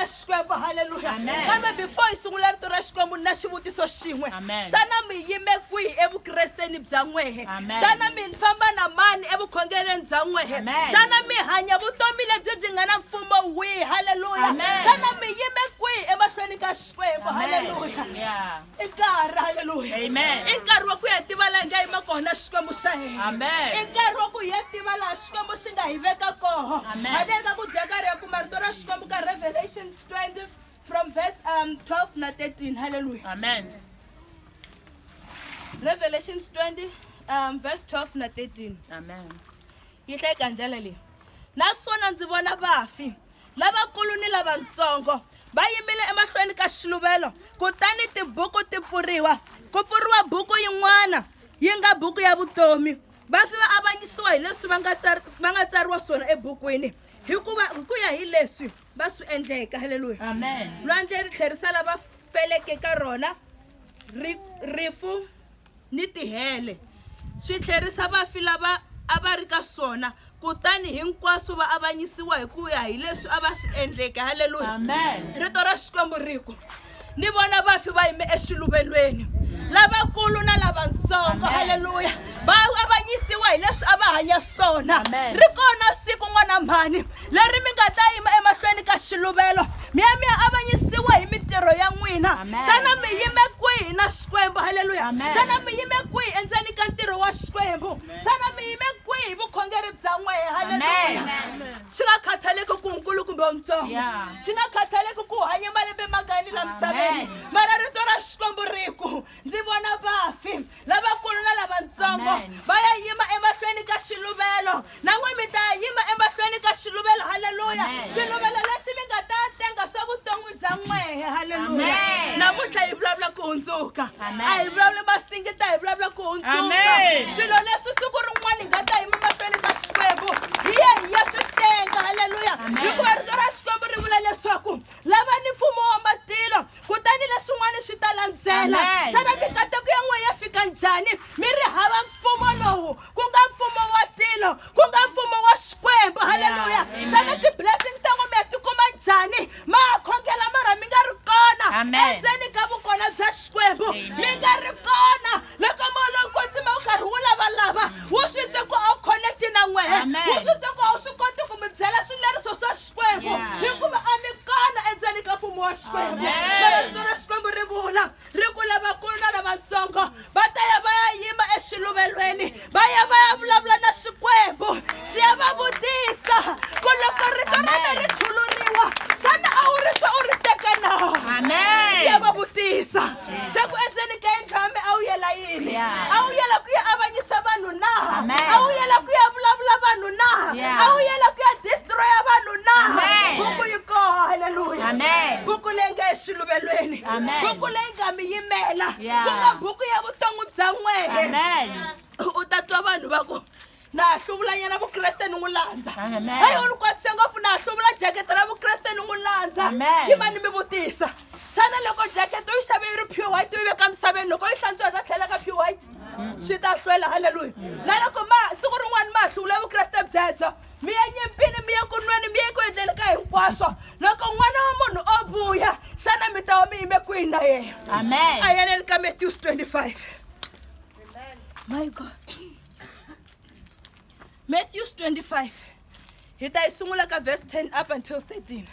Xikwembu, halleluya. Amen. Kambe before hi sungula rito ra Xikwembu, ni na xivutiso xin'we. Amen. Xana mi yime kwihi evukresteni bya n'wehe? Amen. Xana mi famba na mani evukhongeleni bya n'wehe? Amen. Xana mi hanya vutomi lebyi byi nga na mfumo wihi? Halleluya. Amen. Xana mi yime kwihi emahlweni ka Xikwembu? Halleluya. Yeah. I nkarhi, halleluya. Amen. I nkarhi wa ku ya tiva laha hi nga yima kona Xikwembu xa hina. Amen. I nkarhi wa ku hi ya tiva laha Xikwembu xi nga hi veka koho. Amen. Handleni ka ku dya karhi ya kuma rito ra Xikwembu ka Revelations 20 from verse 12 na 13. Halleluya. Amen. Revelations 20 verse 12 na 13. Amen. Yi hlayeka ndlela leyi: naswona ndzi vona vafi, lavakulu ni lavatsongo, va yimile emahlweni ka xiluvelo, kutani tibuku ti pfuriwa. Ku pfuriwa buku yin'wana, yi nga buku ya vutomi. Vafi va avanyisiwa hi leswi va nga tsariwa swona ebukwini, hikuva hi ku ya hi leswi va swi endleke. Halleluya. Amen. Lwandle ri tlherisa lava feleke ka rona. Rifu ni tihele swi tlherisa vafi lava a va ri ka swona, kutani hinkwaswo va avanyisiwa hi ku ya hi leswi a va swi endleke. Halleluya. Amen. Rito ra Xikwembu ri ku: ni vona vafi va yime exiluvelweni, lavakulu na lavatsongo. Amen. Halleluya. Va avanyisiwa hi leswi a va hanya swona. Amen. Ri kona siku, n'wana mhani, leri mi nga ta yima emahlweni ka xiluvelo, mi ya mi ya avanyisiwa hi mintirho ya n'wina. Amen. Xana mi yime kwihi na Xikwembu? Halleluya. Amen. Xana mi yime kwihi endzeni ka ntirho wa Xikwembu? Xana mi yime kwihi vukhongeri bya n'wehe? Halleluya. Amen. Swi nga khathaleki ku nkulu kumbe ntsongo, Yeah. swi nga khathaleki ku hanya malembe mangani la misaveni, Amen. mara rito ra Xikwembu ri ku: ndzi vona vafi, lavakulu na lavatsongo, Amen. va ya yima emahlweni ka xiluvelo. Na n'wi mi ta ya yima emahlweni ka xiluvelo. Halleluya. Amen. Xiluvelo lexi mi nga ta tenga swa vuton'wi bya n'wehe. Halleluya. Amen. Namuntlha hi vulavula ku hundzuka. Amen. A hi vulavuli masingita, hi vulavula ku hundzuka. Amen. Swilo leswi siku rin'wana hi nga ta yima mahlweni ka Xikwembu, hi ya hi ya swi tenga. Halleluya. Amen. Hikuva rito ra Xikwembu ri vula leswaku lava ni mfumo wa matilo, kutani leswin'wana swi ta landzela. Amen. Xana mikateko ya n'we ya fika njhani mi ri hava mfumo lowu, ku nga mfumo wa tilo, ku nga mfumo wa Xikwembu? Halleluya. Amen. Xana ti-blessings ta n'we mi ya tikuma njhani ma ha khongela mara mi nga ri kona Amen. endzeni ka vukona bya Xikwembu? Amen. Mi nga ri kona loko moya lowu kwetsima wu karhi wu lavalava, wu swi twe ku a wu connecti na n'wehe, Amen. wu swi twe ku a wu swi koti ku mi byela swileriso swa Xikwembu, Yeah. hikuva a mi kona endzeni ka mfumo wa Xikwembu. Amen. Mara rito ra Xikwembu ri vula ri ku lavakulu na lavatsongo va ta ya va ya yima exiluvelweni, va ya va ya vulavula na Xikwembu, xi ya va vutisa ku loko rito ra me ri chuluriwa, xana a wu ri twa u ri teka na? Amen. Xi ya va vutisa xa ku endzeni ka yindlu ya me a wu yela yini? Yeah. A wu yela ku ya avanyisa vanhu na? Amen. A wu yela ku ya vulavula vanhu na? Yeah. A wu yela ku ya destroya vanhu na? Amen. Buku yi koho. Halleluya. Amen. Buku leyi nga exiluvelweni, Amen. buku leyi nga mi yimela, Yeah. ku nga buku ya vuton'wi bya n'wehe. Amen. U ta twa vanhu va ku: na ha hluvulanyana vukreste ni n'wi landza. Amen. Hayi, u ni kwatise ngopfu, na ha hluvula jakete ra vukreste ni n'wi landza. Amen. Yi va ni mi vutisa: xana loko jakete u yi xave yi ri pure white, u yi veka misaveni, loko yi hlantswa yi ta tlhela ka pure white? Swi ta hlwela. Halleluya. Na loko ma siku rin'wana ma ha hluvula vukreste byebyo, mi ya nyimpini, mi ya ku nweni, mi ya ku endleni ka hinkwaswo, loko n'wana wa munhu o vuya, xana mi ta va mi yime kwihi na yena? Amen. A yaneni ka Matthews 25. My God. Matthews 25, hi ta yi sungula ka verse 10 up until 13.